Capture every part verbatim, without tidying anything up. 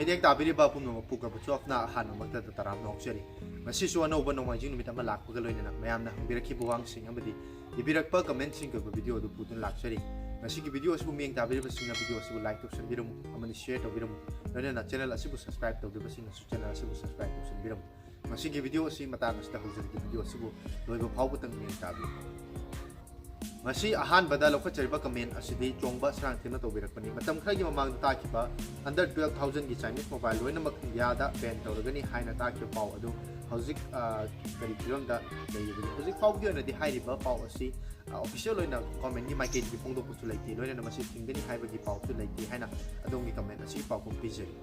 ꯃꯤꯠꯌꯦꯡ ꯇꯥꯕꯤꯔꯤꯕ ꯄꯨꯝꯅꯃꯛꯄꯨ ꯒꯔꯕꯆꯣꯐꯅ ꯑꯍꯥꯟꯕꯃꯛꯇꯗ ꯇꯔꯥꯝꯅ ꯑꯣꯛꯆꯔꯤ꯫ ꯉꯁꯤꯁꯨ ꯑꯅꯧꯕ ꯅꯣꯡꯃꯥꯏꯖꯤꯡ ꯅꯨꯃꯤꯠ ꯑꯃ ꯂꯥꯛꯄꯒ ꯂꯣꯏꯅꯅ ꯃꯌꯥꯝꯅ ꯍꯪꯕꯤꯔꯛꯈꯤꯕ ꯋꯥꯍꯪꯁꯤꯡ ꯑꯃꯗꯤ ꯏꯕꯤꯔꯛꯄ ꯀꯃꯦꯟꯁꯤꯡꯒꯤ ꯑꯣꯏꯕ ꯚꯤꯗꯤꯑꯣ ꯑꯗꯨ ꯄꯨꯗꯨꯅ ꯂꯥꯛꯆꯔꯤ꯫ ꯉꯁꯤꯒꯤ ꯚꯤꯗꯤꯑꯣ ꯑꯁꯤꯕꯨ ꯃꯤꯠꯌꯦꯡ ꯇꯥꯕꯤꯔꯤꯕꯁꯤꯡꯅ ꯚꯤꯗꯤꯑꯣ ꯑꯁꯤꯕꯨ ꯂꯥꯏꯛ ꯇꯧꯁꯟꯕꯤꯔꯝꯃꯨ ꯑꯃꯗꯤ ꯁꯤꯌꯔ ꯇꯧꯕꯤꯔꯝꯃꯨ꯫ ꯂꯣꯏꯅꯅ ꯆꯦꯅꯦꯜ ꯑꯁꯤꯕꯨ ꯁꯕꯁꯀ꯭ꯔꯥꯏꯕ ꯇꯧꯗ꯭ꯔꯤꯕꯁꯤꯡꯅꯁꯨ ꯆꯦꯅꯦꯜ ꯑꯁꯤꯕꯨ ꯁꯕꯁꯀ꯭ꯔꯥꯏꯕ ꯇꯧꯁꯟꯕꯤꯔꯝꯃꯨ꯫ ꯉꯁꯤꯒꯤ ꯚꯤꯗꯤꯑꯣ ꯑꯁꯤ ꯃꯇꯥꯡ ꯑꯁꯤꯗ ꯍꯧꯖꯔꯒꯦ꯫ ꯚꯤꯗꯤꯑꯣ ꯑꯁꯤꯕꯨ ꯂꯣꯏꯕ ꯐꯥꯎꯕꯇꯪ ꯃꯤꯠꯌꯦꯡ ꯇꯥꯕꯤꯌꯨ꯫ ꯉꯁꯤ ꯑꯍꯥꯟꯕꯗ ꯂꯧꯈꯠꯆꯔꯤꯕ ꯀꯃꯦꯟ ꯑꯁꯤꯗꯤ ꯆꯣꯡꯕ ꯁꯔꯥꯡꯊꯦꯝꯅ ꯇꯧꯕꯤꯔꯛꯄꯅꯤ꯫ ꯃꯇꯝ ꯈꯔꯒꯤ ꯃꯃꯥꯡꯗ ꯇꯥꯈꯤꯕ under twelve thousand ꯒꯤ Chinese mobile ꯂꯣꯏꯅꯃꯛ ꯏꯟꯗꯤꯌꯥꯗ ban ꯇꯧꯔꯒꯅꯤ ꯍꯥꯏꯅ ꯇꯥꯈꯤꯕ ꯄꯥꯎ ꯑꯗꯨ ꯍꯧꯖꯤꯛ, ꯑ, ꯀꯔꯤ ꯐꯤꯕꯝꯗ ꯂꯩꯔꯤꯕꯒꯦ? ꯍꯧꯖꯤꯛ ꯐꯥꯎꯕꯒꯤ ꯑꯣꯏꯅꯗꯤ ꯍꯥꯏꯔꯤꯕ ꯄꯥꯎ ꯑꯁꯤ, ꯑ, official ꯑꯣꯏꯅ government ꯀꯤ ꯃꯥꯏꯀꯩꯗꯒꯤ ꯐꯣꯡꯗꯣꯛꯄꯁꯨ ꯂꯩꯇꯦ, ꯂꯣꯏꯅꯅ ꯃꯁꯤ ꯊꯤꯡꯒꯅꯤ ꯍꯥꯏꯕꯒꯤ ꯄꯥꯎꯁꯨ ꯂꯩꯇꯦ ꯍꯥꯏꯅ ꯑꯗꯣꯝꯒꯤ ꯀꯃꯦꯟ ꯑꯁꯤꯒꯤ ꯄꯥꯎꯈꯨꯝ ꯄꯤꯖꯔꯤ꯫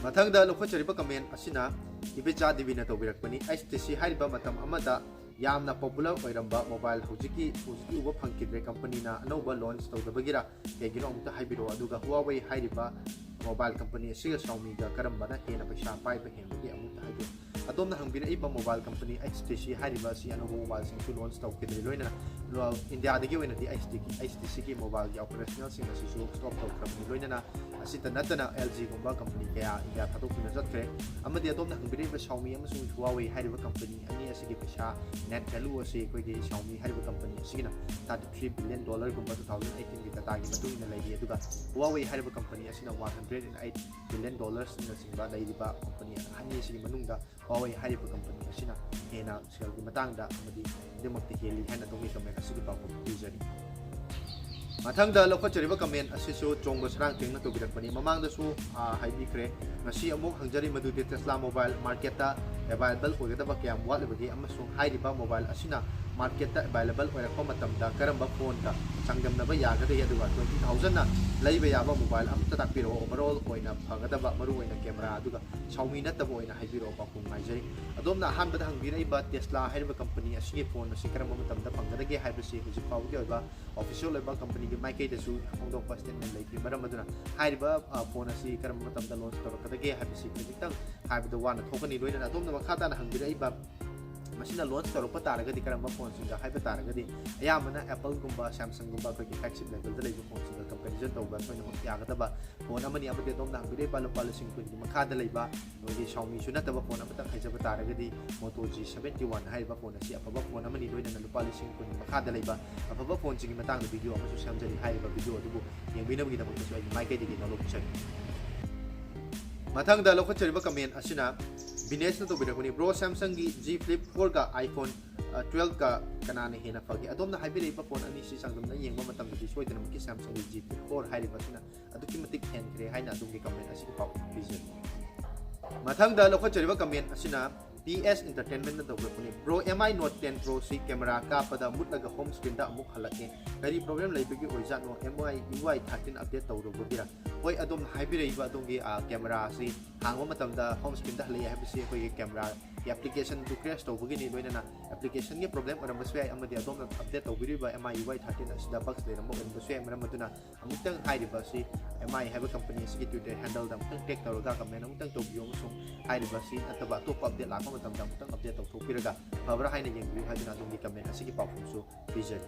ꯃꯊꯪꯗ ꯂꯧꯈꯠꯆꯔꯤꯕ ꯀꯃꯦꯟ ꯑꯁꯤꯅ ꯏꯕꯦꯆꯥ ꯗꯦꯕꯤꯅ ꯇꯧꯕꯤꯔꯛꯄꯅꯤ꯫ H T C ꯍꯥꯏꯔꯤꯕ ꯃꯇꯝ ꯑꯃꯗ ꯌꯥꯝꯅ popular ꯑꯣꯏꯔꯝꯕ mobile ꯍꯧꯖꯤꯛꯀꯤ, ꯍꯧꯖꯤꯛꯇꯤ ꯎꯕ ꯐꯪꯈꯤꯗ꯭ꯔꯦ꯫ ꯀꯝꯄꯅꯤꯅ ꯑꯅꯧꯕ launch ꯇꯧꯗꯕꯒꯤꯔ ꯀꯩꯒꯤꯅꯣ ꯑꯃꯨꯛꯇ ꯍꯥꯏꯕꯤꯔꯛꯑꯣ꯫ ꯑꯗꯨꯒ Huawei ꯍꯥꯏꯔꯤꯕ mobile ꯀꯝꯄꯅꯤ ꯑꯁꯤꯒ Xiaomi ꯒ ꯀꯔꯝꯕꯅ ꯍꯦꯟꯅ ꯄꯩꯁꯥ ꯄꯥꯏꯕ ꯍꯦꯟꯕꯒꯦ ꯑꯃꯨꯛꯇ ꯍꯥꯏꯕꯤꯔꯛꯑꯣ꯫ ꯑꯗꯣꯝꯅ ꯍꯪꯕꯤꯔꯛꯏꯕ mobile company H T C ꯍꯥꯏꯔꯤꯕ ꯑꯁꯤ ꯑꯅꯧꯕ mobile ꯁꯤꯡꯁꯨ launch ꯇꯧꯈꯤꯗ꯭ꯔꯤ, ꯂꯣꯏꯅꯅ ꯂꯣ-, ꯏꯟꯗꯤꯌꯥꯗꯒꯤ ꯑꯣꯏꯅꯗꯤ H T C ꯒꯤ, H T C ꯒꯤ mobile ꯒꯤ operational ꯁꯤꯡ ꯑꯁꯤꯁꯨ stop ꯇꯧꯈ꯭ꯔꯕꯅꯤ꯫ ꯂꯣꯏꯅꯅ ꯑꯁꯤꯇ ꯅꯠꯇꯅ L G ꯒꯨꯝꯕ ꯀꯝꯄꯅꯤ ꯀꯌꯥ ꯏꯟꯗꯤꯌꯥ ꯊꯥꯗꯣꯛꯇꯨꯅ ꯆꯠꯈ꯭ꯔꯦ꯫ ꯑꯃꯗꯤ ꯑꯗꯣꯝꯅ ꯍꯪꯕꯤꯔꯛꯏꯕ Xiaomi ꯑꯃꯁꯨꯡ Huawei ꯍꯥꯏꯔꯤꯕ ꯀꯝꯄꯅꯤ ꯑꯅꯤ ꯑꯁꯤꯒꯤ ꯄꯩꯁꯥ net value ꯑꯁꯤ ꯑꯩꯈꯣꯏꯒꯤ Xiaomi ꯍꯥꯏꯔꯤꯕ company ꯑꯁꯤꯒꯤꯅ thirty three billion dollar ꯒꯨꯝꯕ two thousand eighteen ꯒꯤ data ꯒꯤ ꯃꯇꯨꯡ ꯏꯟꯅ ꯂꯩꯔꯤ, ꯑꯗꯨꯒ Huawei ꯍꯥꯏꯔꯤꯕ ꯀꯝꯄꯅꯤ ꯑꯁꯤꯅ one hundred and eight billion dollars ꯅꯆꯤꯡꯕ ꯂꯩꯔꯤꯕ ꯀꯝꯄꯅꯤ ꯑꯅꯤ ꯑꯁꯤꯒꯤ ꯃꯅꯨꯡꯗ Huawei ꯍꯥꯏꯔꯤꯕ ꯀꯝꯄꯅꯤ ꯑꯁꯤꯅ ꯍꯦꯟꯅ sale ꯒꯤ ꯃꯇꯥꯡꯗ ꯑꯃꯗꯤ ꯑꯗꯨꯃꯛꯇꯤ ꯍꯦꯜꯂꯤ ꯍꯥꯏꯅ ꯑꯗꯣꯝꯒꯤ comment ꯑꯁꯤꯒꯤ ꯄꯥꯎꯈꯨꯝ ꯄꯤꯖꯔꯤ꯫ ꯃꯊꯪꯗ ꯂꯧꯈꯠꯆꯔꯤꯕ comment ꯑꯁꯤꯁꯨ ꯆꯣꯡꯕ ꯁꯔꯥꯡꯊꯦꯡꯅ ꯇꯧꯕꯤꯔꯛꯄꯅꯤ꯫ ꯃꯃꯥꯡꯗꯁꯨ, ꯑ, ꯍꯥꯏꯕꯤꯈ꯭ꯔꯦ꯫ ꯉꯁꯤ ꯑꯃꯨꯛ ꯍꯪꯖꯔꯤ ꯃꯗꯨꯗꯤ Tesla mobile market ꯇ available ꯑꯣꯏꯒꯗꯕ ꯀꯌꯥꯝ ꯋꯥꯠꯂꯤꯕꯒꯦ ꯑꯃꯁꯨꯡ ꯍꯥꯏꯔꯤꯕ mobile ꯑꯁꯤꯅ market ꯇ available ꯑꯣꯏꯔꯛꯄ ꯃꯇꯝꯗ ꯀꯔꯝꯕ phone ꯒ ꯆꯥꯡꯗꯝꯅꯕ ꯌꯥꯒꯗꯒꯦ, ꯑꯗꯨꯒ twenty thousand ꯅ ꯂꯩꯕ ꯌꯥꯕ mobile ꯑꯃꯠꯇ ꯇꯥꯛꯄꯤꯔꯛꯑꯣ꯫ Overall ꯑꯣꯏꯅ ꯐꯒꯗꯕ, ꯃꯔꯨꯑꯣꯏꯅ camera, ꯑꯗꯨꯒ Xiaomi ꯅꯠꯇꯕ ꯑꯣꯏꯅ ꯍꯥꯏꯕꯤꯔꯛꯑꯣ꯫ ꯄꯥꯎꯈꯨꯝ ꯉꯥꯏꯖꯔꯤ꯫ ꯑꯗꯣꯝꯅ ꯑꯍꯥꯟꯕꯗ ꯍꯪꯕꯤꯔꯛꯏꯕ Tesla ꯍꯥꯏꯔꯤꯕ ꯀꯝꯄꯅꯤ ꯑꯁꯤꯒꯤ phone ꯑꯁꯤ ꯀꯔꯝꯕ ꯃꯇꯝꯗ ꯐꯪꯒꯗꯒꯦ ꯍꯥꯏꯕꯁꯤ ꯍꯧꯖꯤꯛ ꯐꯥꯎꯕꯒꯤ ꯑꯣꯏꯕ official ꯑꯣꯏꯕ ꯀꯝꯄꯅꯤꯒꯤ ꯃꯥꯏꯀꯩꯗꯁꯨ ꯐꯣꯡꯗꯣꯛꯄ statement ꯂꯩꯇ꯭ꯔꯤ꯫ ꯃꯔꯝ ꯑꯗꯨꯅ ꯍꯥꯏꯔꯤꯕ, ꯑ, phone ꯑꯁꯤ ꯀꯔꯝꯕ ꯃꯇꯝꯗ launch ꯇꯧꯔꯛꯀꯗꯒꯦ ꯍꯥꯏꯕꯁꯤ ꯈꯖꯤꯛꯇꯪ ꯍꯥꯏꯕꯗ ꯋꯥꯅ ꯊꯣꯛꯀꯅꯤ꯫ ꯂꯣꯏꯅꯅ ꯑꯗꯣꯝꯅ ꯃꯈꯥ ꯇꯥꯅ ꯍꯪꯕꯤꯔꯛꯏꯕ ꯃꯁꯤꯅ ꯂꯣꯟꯆ ꯇꯧꯔꯛꯄ ꯇꯥꯔꯒꯗꯤ ꯀꯔꯝꯕ ꯐꯣꯟꯁꯤꯡꯒ ꯍꯥꯏꯕ ꯇꯥꯔꯒꯗꯤ, ꯑꯌꯥꯝꯕꯅ ꯑꯦꯄꯜꯒꯨꯝꯕ, ꯁꯦꯝꯁꯪꯒꯨꯝꯕ, ꯑꯩꯈꯣꯏꯒꯤ ꯐ꯭ꯂꯦꯒꯁꯤꯞ ꯂꯦꯚꯦꯜꯗ ꯂꯩꯕ ꯐꯣꯟꯁꯤꯡꯒ ꯀꯝꯄꯦꯔꯤꯖꯟ ꯇꯧꯕ ꯂꯣꯏꯅꯃꯛ ꯌꯥꯒꯗꯕ ꯐꯣꯟ ꯑꯃꯅꯤ꯫ ꯑꯃꯗꯤ ꯑꯗꯣꯝꯅ ꯍꯪꯕꯤꯔꯤꯕ ꯂꯨꯄꯥ ꯂꯤꯁꯤꯡ ꯀꯨꯟꯒꯤ ꯃꯈꯥꯗ ꯂꯩꯕ ꯑꯩꯈꯣꯏꯒꯤ ꯁꯥꯎꯃꯤꯁꯨ ꯅꯠꯇꯕ ꯐꯣꯟ ꯑꯃꯇꯪ ꯍꯥꯏꯖꯕ ꯇꯥꯔꯒꯗꯤ, ꯃꯣꯇꯣ ꯖꯤ ꯁꯕꯦꯟꯇꯤ ꯋꯥꯟ ꯍꯥꯏꯔꯤꯕ ꯐꯣꯟ ꯑꯁꯤ ꯑꯐꯕ ꯐꯣꯟ ꯑꯃꯅꯤ꯫ ꯂꯣꯏꯅꯅ ꯂꯨꯄꯥ ꯂꯤꯁꯤꯡ ꯀꯨꯟꯒꯤ ꯃꯈꯥꯗ ꯂꯩꯕ ꯑꯐꯕ ꯐꯣꯟꯁꯤꯡꯒꯤ ꯃꯇꯥꯡꯗ ꯚꯤꯗꯤꯑꯣ ꯑꯃꯁꯨ ꯁꯦꯝꯖꯔꯤ꯫ ꯍꯥꯏꯔꯤꯕ ꯚꯤꯗꯤꯑꯣ ꯑꯗꯨꯕꯨ ꯌꯦꯡꯕꯤꯅꯕꯒꯤꯗꯃꯛꯇꯁꯨ ꯑꯩꯒꯤ ꯃꯥꯏꯀꯩꯗꯒꯤ ꯅꯣꯂꯨꯛꯆꯔꯤ꯫ ꯃꯊꯪꯗ ꯂꯧꯈꯠꯆꯔꯤꯕ ꯀꯃꯦꯟ ꯑꯁꯤꯅ ꯕꯤꯅꯦꯁꯅ ꯇꯧꯕꯤꯔꯛꯄꯅꯤ꯫ "ꯕ꯭ꯔꯣ, ꯁꯦꯝꯁꯪꯒꯤ ꯖꯤ ꯐ꯭ꯂꯤꯞ ꯐꯣꯔꯒ ꯑꯥꯏꯐꯣꯟ ꯇ꯭ꯋꯦꯜꯐꯀ ꯀꯅꯥꯅ ꯍꯦꯟꯅ ꯐꯒꯦ? ꯑꯗꯣꯝꯅ ꯍꯥꯏꯕꯤꯔꯛꯏꯕ ꯐꯣꯟ ꯑꯅꯤꯁꯤ ꯆꯥꯡꯗꯝꯅ ꯌꯦꯡꯕ ꯃꯇꯝꯗꯗꯤ ꯁꯣꯏꯗꯅꯃꯛꯀꯤ ꯁꯦꯝꯁꯪꯒꯤ ꯖꯤ ꯐ꯭ꯂꯤꯞ ꯐꯣꯔ ꯍꯥꯏꯔꯤꯕ ꯑꯁꯤꯅ ꯑꯗꯨꯛꯀꯤ ꯃꯇꯤꯛ ꯍꯦꯟꯈ꯭ꯔꯦ" ꯍꯥꯏꯅ ꯑꯗꯣꯝꯒꯤ ꯀꯃꯦꯟ ꯑꯁꯤꯒꯤ ꯄꯥꯎꯈꯨꯝ ꯄꯤꯖꯔꯤ꯫ ꯃꯊꯪꯗ ꯂꯧꯈꯠꯆꯔꯤꯕ ꯀꯃꯦꯟ ꯑꯁꯤꯅ ꯄꯤ ꯑꯦꯁ ꯏꯟꯇꯔꯇꯦꯟꯃꯦꯟꯅ ꯇꯧꯕꯤꯔꯛꯄꯅꯤ꯫ "Bro, M I note ten pro camera ꯀꯥꯞꯄꯗ ꯃꯨꯠꯂꯒ ꯍꯣꯝ ꯁ꯭ꯀ꯭ꯔꯤꯟꯗ ꯑꯃꯨꯛ ꯍꯜꯂꯛꯑꯦ꯫ ꯀꯔꯤ ꯄ꯭ꯔꯣꯕ꯭ꯂꯦꯝ ꯂꯩꯕꯒꯤ ꯑꯣꯏꯖꯥꯠꯅꯣ? M I U I thirteen update ꯇꯧꯔꯨꯕꯒꯤꯔ?" ꯍꯣꯏ, ꯑꯗꯣꯝꯅ ꯍꯥꯏꯕꯤꯔꯛꯏꯕ ꯑꯗꯣꯝꯒꯤ, ꯑ, ꯀꯦꯃꯦꯔꯥ ꯑꯁꯤ ꯍꯥꯡꯕ ꯃꯇꯝꯗ ꯍꯣꯝ ꯁ꯭ꯀ꯭ꯔꯤꯟꯗ ꯍꯜꯂꯛꯑꯦ ꯍꯥꯏꯕꯁꯤ ꯑꯩꯈꯣꯏꯒꯤ ꯀꯦꯃꯦꯔꯥꯒꯤ ꯑꯦꯄ꯭ꯂꯤꯀꯦꯁꯟꯗꯨ ꯀ꯭ꯔꯦꯁ ꯇꯧꯕꯒꯤꯅꯤ꯫ ꯂꯣꯏꯅꯅ ꯑꯦꯄ꯭ꯂꯤꯀꯦꯁꯟꯒꯤ ꯄ꯭ꯔꯣꯕ꯭ꯂꯦꯝ ꯑꯣꯏꯔꯝꯕꯁꯨ ꯌꯥꯏ, ꯑꯃꯗꯤ ꯑꯗꯣꯝꯅ ꯑꯞꯗꯦꯠ ꯇꯧꯕꯤꯔꯤꯕ M I U I thirteen ꯑꯁꯤꯗ ꯕꯒꯁ ꯂꯩꯔꯝꯕ ꯑꯣꯏꯔꯝꯕꯁꯨ ꯌꯥꯏ꯫ ꯃꯔꯝ ꯑꯗꯨꯅ ꯑꯃꯨꯛꯇꯪ ꯍꯥꯏꯔꯤꯕ ꯑꯁꯤ ꯑꯦꯝ ꯑꯥꯏ ꯍꯥꯏꯕ ꯀꯝꯄꯅꯤ ꯑꯁꯤꯒꯤ Twitter ꯍꯦꯟꯗꯜꯗ ꯑꯃꯨꯛꯇꯪ ꯇꯦꯒ ꯇꯧꯔꯒ ꯀꯃꯦꯟ ꯑꯃꯨꯛꯇꯪ ꯇꯧꯕꯤꯌꯨ, ꯑꯃꯁꯨꯡ ꯍꯥꯏꯔꯤꯕ ꯑꯁꯤ ꯅꯠꯇꯕ ꯑꯇꯣꯞꯄ ꯑꯞꯗꯦꯠ ꯂꯥꯛꯄ ꯃꯇꯝꯗ ꯑꯃꯨꯛꯇꯪ ꯑꯞꯗꯦꯠ ꯇꯧꯊꯣꯛꯄꯤꯔꯒ ꯐꯕ꯭ꯔꯥ ꯍꯥꯏꯅ ꯌꯦꯡꯕꯤꯌꯨ ꯍꯥꯏꯗꯨꯅ ꯑꯗꯣꯝꯒꯤ ꯀꯃꯦꯟ ꯑꯁꯤꯒꯤ ꯄꯥꯎꯈꯨꯝꯁꯨ ꯄꯤꯖꯔꯤ꯫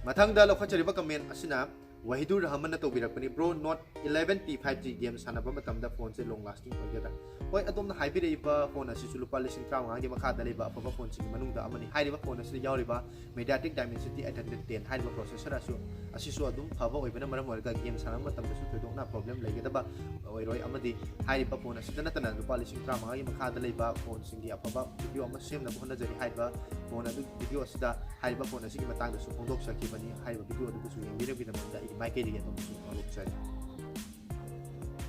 ꯃꯊꯪꯗ ꯂꯧꯈꯠꯆꯔꯤꯕ ꯀꯃꯦꯟ ꯑꯁꯤꯅ ꯋꯥꯍꯤꯗꯨꯔ ꯔꯍꯃꯟꯅ ꯇꯧꯕꯤꯔꯛꯄꯅꯤ꯫ "Bro, note eleven T five G game ꯁꯥꯟꯅꯕ ꯃꯇꯝꯗ ꯐꯣꯟꯁꯦ ꯂꯣꯡ ꯂꯥꯁꯇꯤꯡ ꯑꯣꯏꯒꯗ꯭ꯔꯥ?" ꯍꯣꯏ, ꯑꯗꯣꯝꯅ ꯍꯥꯏꯕꯤꯔꯛꯏꯕ ꯐꯣꯟ ꯑꯁꯤꯁꯨ ꯂꯨꯄꯥ ꯂꯤꯁꯤꯡ ꯇꯔꯥꯃꯉꯥꯒꯤ ꯃꯈꯥꯗ ꯂꯩꯕ ꯑꯐꯕ ꯐꯣꯟꯁꯤꯡꯒꯤ ꯃꯅꯨꯡꯗ ꯑꯃꯅꯤ꯫ ꯍꯥꯏꯔꯤꯕ ꯐꯣꯟ ꯑꯁꯤꯗ ꯌꯥꯎꯔꯤꯕ MediaTek Dimensity eight hundred ten ꯍꯥꯏꯔꯤꯕ ꯄ꯭ꯔꯣꯁꯦꯁꯔ ꯑꯁꯨ, ꯑꯁꯤꯁꯨ ꯑꯗꯨꯝ ꯐꯕ ꯑꯣꯏꯕꯅ ꯃꯔꯝ ꯑꯣꯏꯔꯒ ꯒꯦꯝ ꯁꯥꯟꯅꯕ ꯃꯇꯝꯗꯁꯨ ꯊꯣꯏꯗꯣꯛꯅ ꯄ꯭ꯔꯣꯕ꯭ꯂꯦꯝ ꯂꯩꯒꯗꯕ ꯑꯣꯏꯔꯣꯏ꯫ ꯑꯃꯗꯤ ꯍꯥꯏꯔꯤꯕ ꯐꯣꯟ ꯑꯁꯤꯗ ꯅꯠꯇꯅ ꯂꯨꯄꯥ ꯂꯤꯁꯤꯡ ꯇꯔꯥꯃꯉꯥꯒꯤ ꯃꯈꯥꯗ ꯂꯩꯕ ꯐꯣꯟꯁꯤꯡꯒꯤ ꯑꯐꯕ ꯚꯤꯗꯤꯑꯣ ꯑꯃ ꯁꯦꯝꯅꯕ ꯍꯣꯠꯅꯖꯔꯤ꯫ ꯍꯥꯏꯔꯤꯕ ꯐꯣꯟ ꯑꯗꯨ, ꯚꯤꯗꯤꯑꯣ ꯑꯁꯤꯗ ꯍꯥꯏꯔꯤꯕ ꯐꯣꯟ ꯑꯁꯤꯒꯤ ꯃꯇꯥꯡꯗꯁꯨ ꯐꯣꯡꯗꯣꯛꯆꯈꯤꯕꯅꯤ꯫ ꯍꯥꯏꯔꯤꯕ ꯚꯤꯗꯤꯑꯣ ꯑꯗꯨꯕꯨꯁꯨ ꯌꯦꯡꯕꯤꯅꯕꯒꯤꯗꯃꯛꯇ ꯑꯩꯒꯤ ꯃꯥꯏꯀꯩꯗꯒꯤ ꯑꯗꯣꯝꯕꯨꯁꯨ ꯅꯣꯂꯨꯛꯆꯔꯤ꯫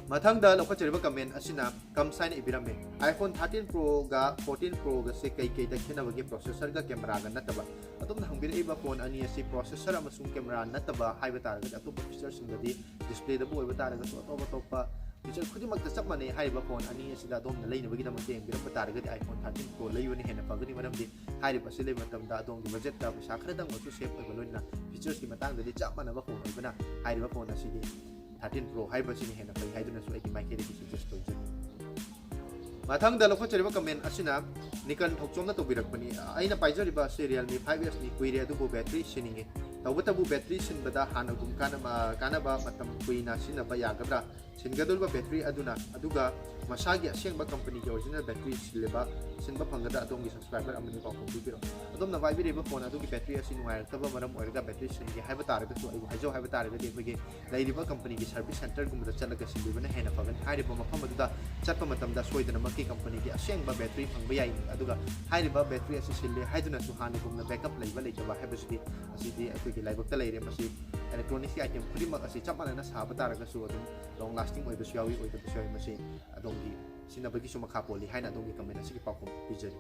ꯃꯊꯪꯗ ꯂꯧꯈꯠꯆꯔꯤꯕ ꯀꯃꯦꯟ ꯑꯁꯤꯅ ꯀꯝꯁꯥꯏꯅ ꯏꯕꯤꯔꯝꯃꯤ꯫ "iPhone thirteen Pro ꯒ fourteen Pro ꯒꯁꯦ ꯀꯩ ꯀꯩꯗ ꯈꯦꯠꯅꯕꯒꯦ, ꯄ꯭ꯔꯣꯁꯦꯁꯔꯒ ꯀꯦꯃꯦꯔꯥꯒ ꯅꯠꯇꯕ?" ꯑꯗꯣꯝꯅ ꯍꯪꯕꯤꯔꯛꯏꯕ ꯐꯣꯟ ꯑꯅꯤ ꯑꯁꯤ ꯄ꯭ꯔꯣꯁꯦꯁꯔ ꯑꯃꯁꯨꯡ ꯀꯦꯃꯦꯔꯥ ꯅꯠꯇꯕ ꯍꯥꯏꯕ ꯇꯥꯔꯒꯗꯤ, ꯑꯇꯣꯞꯄ ꯐꯤꯆꯔꯁꯤꯡꯗꯗꯤ, ꯗꯤꯁꯄ꯭ꯂꯦꯗꯕꯨ ꯑꯣꯏꯕ ꯇꯥꯔꯒꯁꯨ, ꯑꯇꯣꯞ ꯑꯇꯣꯞꯄ ꯐꯤꯆꯔ ꯈꯨꯗꯤꯡꯃꯛꯇ ꯆꯞ ꯃꯥꯟꯅꯩ꯫ ꯍꯥꯏꯔꯤꯕ ꯐꯣꯟ ꯑꯅꯤ ꯑꯁꯤꯗ ꯑꯗꯣꯝꯅ ꯂꯩꯅꯕꯒꯤꯗꯃꯛꯇ ꯌꯦꯡꯕꯤꯔꯝꯕ ꯇꯥꯔꯒꯗꯤ, iPhone thirteen Pro ꯂꯩꯕꯅ ꯍꯦꯟꯅ ꯐꯒꯅꯤ꯫ ꯃꯔꯝꯗꯤ ꯍꯥꯏꯔꯤꯕ ꯑꯁꯤ ꯂꯩꯕ ꯃꯇꯝꯗ ꯑꯗꯣꯝꯒꯤ ꯕꯖꯦꯠꯇ ꯄꯩꯁꯥ ꯈꯔꯗꯪ ꯑꯣꯏꯔꯁꯨ ꯁꯦꯐ ꯑꯣꯏꯕ, ꯂꯣꯏꯅꯅ ꯐꯤꯆꯔꯁꯀꯤ ꯃꯇꯥꯡꯗꯗꯤ ꯆꯞ ꯃꯥꯟꯅꯕ ꯐꯣꯟ ꯑꯣꯏꯕꯅ, ꯍꯥꯏꯔꯤꯕ ꯐꯣꯟ ꯑꯁꯤꯗꯤ thirteen Pro ꯍꯥꯏꯕꯁꯤꯅ ꯍꯦꯟꯅ ꯐꯩ ꯍꯥꯏꯗꯨꯅꯁꯨ ꯑꯩꯒꯤ ꯃꯥꯏꯀꯩꯗꯒꯤ ꯁꯖꯦꯁ ꯇꯧꯖꯔꯤ꯫ ꯃꯊꯪꯗ ꯂꯧꯈꯠꯆꯔꯤꯕ comment ꯑꯁꯤꯅ ꯅꯤꯀꯟ ꯊꯧꯆꯣꯝꯅ ꯇꯧꯕꯤꯔꯛꯄꯅꯤ꯫ ꯑꯩꯅ ꯄꯥꯏꯖꯔꯤꯕ ꯑꯁꯤ Realme five S ꯅꯤ, ꯀꯨꯏꯔꯦ ꯑꯗꯨꯕꯨ battery ꯁꯤꯟꯅꯤꯡꯉꯤ꯫ ꯇꯧꯕꯇꯕꯨ battery ꯁꯤꯟꯕꯗ ꯍꯥꯟꯅꯒꯨꯝ ꯀꯥꯟꯅꯕ, ꯀꯥꯟꯅꯕ ꯃꯇꯝ ꯀꯨꯏꯅ ꯁꯤꯖꯤꯟꯅꯕ ꯌꯥꯒꯗ꯭ꯔꯥ? ꯁꯤꯟꯒꯗꯧꯔꯤꯕ battery ꯑꯗꯨꯅ, ꯑꯗꯨꯒ ꯃꯁꯥꯒꯤ ꯑꯁꯦꯡꯕ company ꯒꯤ original battery ꯁꯤꯜꯂꯤꯕ, ꯁꯤꯟꯕ ꯐꯪꯒꯗ꯭ꯔꯥ? ꯑꯗꯣꯝꯒꯤ subscriber ꯑꯃꯅꯤ, ꯄꯥꯎꯈꯨꯝ ꯄꯤꯕꯤꯔꯛꯎ꯫ ꯑꯗꯣꯝꯅ ꯄꯥꯏꯕꯤꯔꯤꯕ phone ꯑꯗꯨꯒꯤ battery ꯑꯁꯤ ꯅꯨꯡꯉꯥꯏꯔꯛꯇꯕ ꯃꯔꯝ ꯑꯣꯏꯔꯒ battery ꯁꯤꯟꯒꯦ ꯍꯥꯏꯕ ꯇꯥꯔꯒꯁꯨ, ꯑꯩꯕꯨ ꯍꯥꯏꯖꯧ ꯍꯥꯏꯕ ꯇꯥꯔꯒꯗꯤ, ꯑꯩꯈꯣꯏꯒꯤ ꯂꯩꯔꯤꯕ company ꯒꯤ service center ꯒꯨꯝꯕꯗ ꯆꯠꯂꯒ ꯁꯤꯟꯕꯤꯕꯅ ꯍꯦꯟꯅ ꯐꯒꯅꯤ꯫ ꯍꯥꯏꯔꯤꯕ ꯃꯐꯝ ꯑꯗꯨꯗ ꯆꯠꯄ ꯃꯇꯝꯗ ꯁꯣꯏꯗꯅꯃꯛꯀꯤ company ꯒꯤ ꯑꯁꯦꯡꯕ battery ꯐꯪꯕ ꯌꯥꯏ꯫ ꯑꯗꯨꯒ ꯍꯥꯏꯔꯤꯕ battery ꯑꯁꯤ ꯁꯤꯜꯂꯦ ꯍꯥꯏꯗꯨꯅꯁꯨ ꯍꯥꯟꯅꯒꯨꯝꯅ backup ꯂꯩꯕ ꯂꯩꯇꯕ ꯍꯥꯏꯕꯁꯤꯗꯤ, ꯑꯁꯤꯗꯤ ꯑꯩꯈꯣꯏꯒꯤ ꯂꯥꯏꯕꯛꯇ ꯂꯩꯔꯦ꯫ ꯃꯁꯤ electronics ꯀꯤ item ꯈꯨꯗꯤꯡꯃꯛ ꯑꯁꯤ ꯆꯞ ꯃꯥꯟꯅꯅ ꯁꯥꯕ ꯇꯥꯔꯒꯁꯨ ꯑꯗꯨꯝ long lasting ꯑꯣꯏꯕꯁꯨ ꯌꯥꯎꯏ, ꯑꯣꯏꯗꯕꯁꯨ ꯌꯥꯎꯏ꯫ ꯃꯁꯤ ꯑꯗꯣꯝꯒꯤ ꯁꯤꯖꯤꯟꯅꯕꯒꯤꯁꯨ ꯃꯈꯥ ꯄꯣꯜꯂꯤ ꯍꯥꯏꯅ ꯑꯗꯣꯝꯒꯤ comment ꯑꯁꯤꯒꯤ ꯄꯥꯎꯈꯨꯝ ꯄꯤꯖꯔꯤ꯫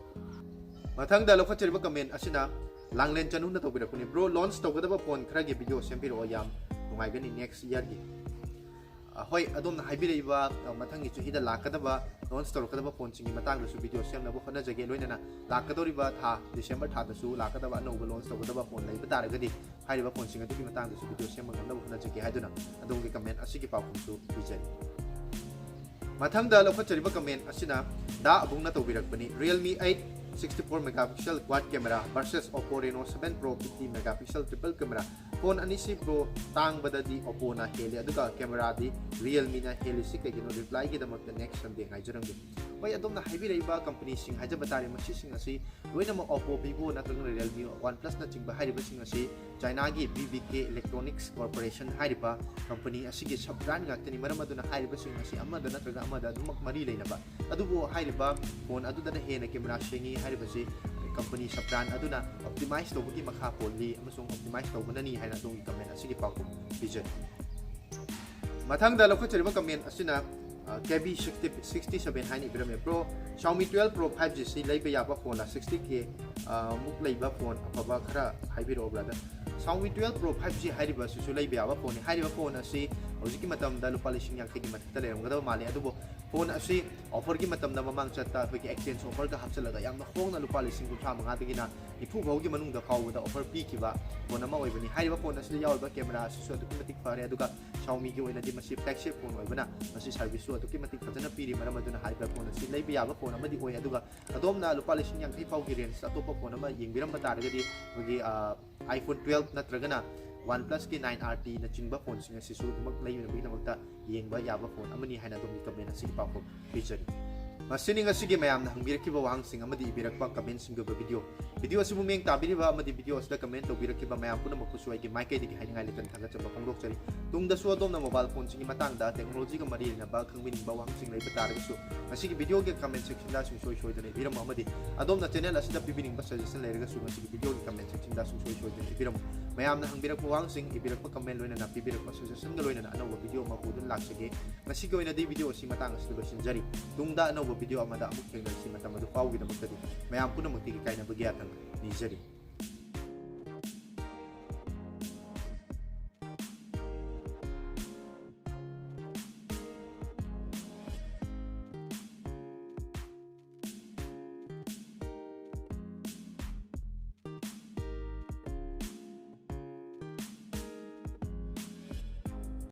ꯃꯊꯪꯗ ꯂꯧꯈꯠꯆꯔꯤꯕ comment ꯑꯁꯤꯅ ꯂꯥꯡꯂꯦꯟ ꯆꯅꯨꯅ ꯇꯧꯕꯤꯔꯛꯄꯅꯤ꯫ Bro, launch ꯇꯧꯒꯗꯕ phone ꯈꯔꯒꯤ video ꯁꯦꯝꯕꯤꯔꯛꯑꯣ, ꯌꯥꯝ ꯅꯨꯡꯉꯥꯏꯒꯅꯤ next year ꯒꯤ꯫ ꯑ, ꯍꯣꯏ, ꯑꯗꯣꯝꯅ ꯍꯥꯏꯕꯤꯔꯛꯏꯕ, ꯑ, ꯃꯊꯪꯒꯤ ꯆꯍꯤꯗ ꯂꯥꯛꯀꯗꯕ, launch ꯇꯧꯔꯛꯀꯗꯕ phone ꯁꯤꯡꯒꯤ ꯃꯇꯥꯡꯗꯁꯨ video ꯁꯦꯝꯅꯕ ꯍꯣꯠꯅꯖꯒꯦ꯫ ꯂꯣꯏꯅꯅ ꯂꯥꯛꯀꯗꯧꯔꯤꯕ ꯊꯥ December ꯊꯥꯗꯁꯨ ꯂꯥꯛꯀꯗꯕ ꯑꯅꯧꯕ launch ꯇꯧꯒꯗꯕ phone ꯂꯩꯕ ꯇꯥꯔꯒꯗꯤ, ꯍꯥꯏꯔꯤꯕ phone ꯁꯤꯡ ꯑꯗꯨꯒꯤ ꯃꯇꯥꯡꯗꯁꯨ video ꯁꯦꯝꯕ ꯉꯝꯅꯕ ꯍꯣꯠꯅꯖꯒꯦ ꯍꯥꯏꯗꯨꯅ ꯑꯗꯣꯝꯒꯤ comment ꯑꯁꯤꯒꯤ ꯄꯥꯎꯈꯨꯝꯁꯨ ꯄꯤꯖꯔꯤ꯫ ꯃꯊꯪꯗ ꯂꯧꯈꯠꯆꯔꯤꯕ comment ꯑꯁꯤꯅ ꯗꯥ ꯑꯕꯨꯡꯅ ꯇꯧꯕꯤꯔꯛꯄꯅꯤ꯫ Realme eight sixty four megapixel quad camera versus Oppo Reno seven Pro fifty megapixel triple camera, phone ꯑꯅꯤꯁꯤ bro, ꯇꯥꯡꯕꯗꯗꯤ Oppo ꯅ ꯍꯦꯜꯂꯤ, ꯑꯗꯨꯒ camera ꯗꯤ Realme ꯅ ꯍꯦꯜꯂꯤꯁꯤ ꯀꯩꯒꯤꯅꯣ? Reply ꯒꯤꯗꯃꯛꯇ next Sunday ꯉꯥꯏꯖꯔꯝꯒꯦ꯫ ꯍꯣꯏ, ꯑꯗꯣꯝꯅ ꯍꯥꯏꯕꯤꯔꯛꯏꯕ company ꯁꯤꯡ ꯍꯥꯏꯖꯕ ꯇꯥꯔꯦ, ꯃꯁꯤꯁꯤꯡ ꯑꯁꯤ ꯂꯣꯏꯅꯃꯛ Oppo, Vivo ꯅꯠꯇ꯭ꯔꯒꯅ Realme, OnePlus ꯅꯆꯤꯡꯕ ꯍꯥꯏꯔꯤꯕꯁꯤꯡ ꯑꯁꯤ China ꯒꯤ V V K Electronics Corporation ꯍꯥꯏꯔꯤꯕ company ꯑꯁꯤꯒꯤ sub brand ꯉꯥꯛꯇꯅꯤ꯫ ꯃꯔꯝ ꯑꯗꯨꯅ ꯍꯥꯏꯔꯤꯕꯁꯤꯡ ꯑꯁꯤ ꯑꯃꯗ ꯅꯠꯇ꯭ꯔꯒ ꯑꯃꯗ ꯑꯗꯨꯃꯛ ꯃꯔꯤ ꯂꯩꯅꯕ, ꯑꯗꯨꯕꯨ ꯍꯥꯏꯔꯤꯕ phone ꯑꯗꯨꯗꯅ ꯍꯦꯟꯅ camera ꯁꯦꯡꯉꯤ ꯍꯥꯏꯔꯤꯕꯁꯤ company sub brand ꯑꯗꯨꯅ optimize ꯇꯧꯕꯒꯤ ꯃꯈꯥ ꯄꯣꯜꯂꯤ ꯑꯃꯁꯨꯡ optimize ꯇꯧꯕꯅꯅꯤ ꯍꯥꯏꯅ ꯑꯗꯣꯝꯒꯤ comment ꯑꯁꯤꯒꯤ ꯄꯥꯎꯈꯨꯝ ꯄꯤꯖꯔꯤ꯫ ꯃꯊꯪꯗ ꯂꯧꯈꯠꯆꯔꯤꯕ comment ꯑꯁꯤꯅ, ꯑ, K B sixty, sixty seven ꯍꯥꯏꯅ ꯏꯕꯤꯔꯝꯃꯦ꯫ Bro, Xiaomi twelve Pro five G ꯁꯤ ꯂꯩꯕ ꯌꯥꯕ phone ꯂ? Sixty K, ꯑ, ꯃꯨꯛ ꯂꯩꯕ phone ꯑꯐꯕ ꯈꯔ ꯍꯥꯏꯕꯤꯔꯛꯑꯣ brother꯫ Xiaomi twelve Pro five G ꯍꯥꯏꯔꯤꯕ ꯑꯁꯤꯁꯨ ꯂꯩꯕ ꯌꯥꯕ ꯐꯣꯟꯅꯤ꯫ ꯍꯥꯏꯔꯤꯕ ꯐꯣꯟ ꯑꯁꯤ ꯍꯧꯖꯤꯛꯀꯤ ꯃꯇꯝꯗ ꯂꯨꯄꯥ ꯂꯤꯁꯤꯡ ꯌꯥꯡꯈꯩꯒꯤ ꯃꯊꯛꯇ ꯂꯩꯔꯝꯒꯗꯕ ꯃꯥꯜꯂꯤ꯫ ꯑꯗꯨꯕꯨ ꯐꯣꯟ ꯑꯁꯤ offerꯒꯤ ꯃꯇꯝꯗ ꯃꯃꯥꯡ ꯆꯠꯇ ꯑꯩꯈꯣꯏꯒꯤ exchange offerꯒ ꯍꯥꯞꯆꯤꯜꯂꯒ ꯌꯥꯝꯅ ꯍꯣꯡꯅ ꯂꯨꯄꯥ ꯂꯤꯁꯤꯡ ꯀꯨꯟꯊ꯭ꯔꯥ ꯃꯉꯥꯗꯒꯤꯅ ꯅꯤꯐꯨ ꯐꯥꯎꯒꯤ ꯃꯅꯨꯡꯗ ꯐꯥꯎꯕꯗ offer ꯄꯤꯈꯤꯕ ꯐꯣꯟ ꯑꯃ ꯑꯣꯏꯕꯅꯤ꯫ ꯍꯥꯏꯔꯤꯕ ꯐꯣꯟ ꯑꯁꯤꯗ ꯌꯥꯎꯔꯤꯕ camera ꯑꯁꯤꯁꯨ ꯑꯗꯨꯛꯀꯤ ꯃꯇꯤꯛ ꯐꯔꯦ꯫ ꯑꯗꯨꯒ Xiaomiꯒꯤ ꯑꯣꯏꯅꯗꯤ ꯃꯁꯤ flagship ꯐꯣꯟ ꯑꯣꯏꯕꯅ ꯃꯁꯤ serviceꯁꯨ ꯑꯗꯨꯛꯀꯤ ꯃꯇꯤꯛ ꯐꯖꯅ ꯄꯤꯔꯤ꯫ ꯃꯔꯝ ꯑꯗꯨꯅ ꯍꯥꯏꯔꯤꯕ ꯐꯣꯟ ꯑꯁꯤ ꯂꯩꯕ ꯌꯥꯕ ꯐꯣꯟ ꯑꯃꯗꯤ ꯑꯣꯏ꯫ ꯑꯗꯨꯒ ꯑꯗꯣꯝꯅ ꯂꯨꯄꯥ ꯂꯤꯁꯤꯡ ꯌꯥꯡꯈꯩ ꯐꯥꯎꯒꯤ range ꯑꯇꯣꯞꯄ ꯐꯣꯟ ꯑꯃ ꯌꯦꯡꯕꯤꯔꯝꯕ ꯇꯥꯔꯒꯗꯤ ꯑꯩꯈꯣꯏꯒꯤ, ꯑ, iPhone twelve ꯅꯠꯇ꯭ꯔꯒꯅ OnePlusꯀꯤ nine R Tꯅꯆꯤꯡꯕ ꯐꯣꯟꯁꯤꯡ ꯑꯁꯤꯁꯨ ꯑꯗꯨꯃꯛ ꯂꯩꯅꯕꯒꯤꯗꯃꯛꯇ ꯌꯦꯡꯕ ꯌꯥꯕ ꯐꯣꯟ ꯑꯃꯅꯤ ꯍꯥꯏꯅ ꯑꯗꯣꯝꯒꯤ comment ꯑꯁꯤꯒꯤ ꯄꯥꯎꯈꯨꯝ ꯄꯤꯖꯔꯤ꯫ ꯃꯁꯤꯅꯤ ꯉꯁꯤꯒꯤ ꯃꯌꯥꯝꯅ ꯍꯪꯕꯤꯔꯛꯈꯤꯕ ꯋꯥꯍꯪꯁꯤꯡ ꯑꯃꯗꯤ ꯏꯕꯤꯔꯛꯄ commentꯁꯤꯡꯒꯤ ꯑꯣꯏꯕ video꯫ Video ꯑꯁꯤꯕꯨ ꯃꯤꯠꯌꯦꯡ ꯇꯥꯕꯤꯔꯤꯕ ꯑꯃꯗꯤ video ꯑꯁꯤꯗ comment ꯇꯧꯕꯤꯔꯛꯈꯤꯕ ꯃꯌꯥꯝ ꯄꯨꯝꯅꯃꯛꯄꯨꯁꯨ ꯑꯩꯒꯤ ꯃꯥꯏꯀꯩꯗꯒꯤ ꯍꯥꯏꯅꯤꯡꯉꯥꯏ ꯂꯩꯇꯅ ꯊꯥꯒꯠꯆꯕ ꯐꯣꯡꯗꯣꯛꯆꯔꯤ꯫ ꯇꯨꯡꯗꯁꯨ ꯑꯗꯣꯝꯅ mobile phoneꯁꯤꯡꯒꯤ ꯃꯇꯥꯡꯗ technologyꯒ ꯃꯔꯤ ꯂꯩꯅꯕ ꯈꯪꯕꯤꯅꯤꯡꯕ ꯋꯥꯍꯪꯁꯤꯡ ꯂꯩꯕ ꯇꯥꯔꯒꯁꯨ ꯉꯁꯤꯒꯤ videoꯒꯤ comment sectionꯗ ꯁꯨꯡꯁꯣꯏ ꯁꯣꯏꯗꯅ ꯏꯕꯤꯔꯝꯃꯨ꯫ ꯑꯃꯗꯤ ꯑꯗꯣꯝꯅ channel ꯑꯁꯤꯗ ꯄꯤꯕꯤꯅꯤꯡꯕ suggestion ꯂꯩꯔꯒꯁꯨ ꯉꯁꯤꯒꯤ videoꯒꯤ comment sectionꯗ ꯁꯨꯡꯁꯣꯏ ꯁꯣꯏꯗꯅ ꯏꯕꯤꯔꯝꯃꯨ꯫ ꯃꯌꯥꯝꯅ ꯍꯪꯕꯤꯔꯛꯄ ꯋꯥꯍꯪꯁꯤꯡ, ꯏꯕꯤꯔꯛꯄ comment ꯂꯣꯏꯅꯅ ꯄꯤꯕꯤꯔꯛꯄ suggestionꯒ ꯂꯣꯏꯅꯅ ꯑꯅꯧꯕ video ꯑꯃ ꯄꯨꯗꯨꯅ ꯂꯥꯛꯆꯒꯦ꯫ ꯉꯁꯤꯒꯤ ꯑꯣꯏꯅꯗꯤ video ꯑꯁꯤ ꯃꯇꯥꯡ ꯑꯁꯤꯗ ꯂꯣꯏꯁꯤꯟꯖꯔꯤ꯫ ꯇꯨꯡꯗ ꯑꯅꯧꯕ video ꯑꯃꯗ ꯑꯃꯨꯛ ꯊꯦꯡꯅꯔꯁꯤ꯫ ꯃꯇꯝ ꯑꯗꯨ ꯐꯥꯎꯒꯤꯗꯃꯛꯇꯗꯤ ꯃꯌꯥꯝ ꯄꯨꯝꯅꯃꯛꯇꯒꯤ ꯀꯥꯏꯅꯕꯒꯤ ꯌꯥꯊꯪ ꯅꯤꯖꯔꯤ꯫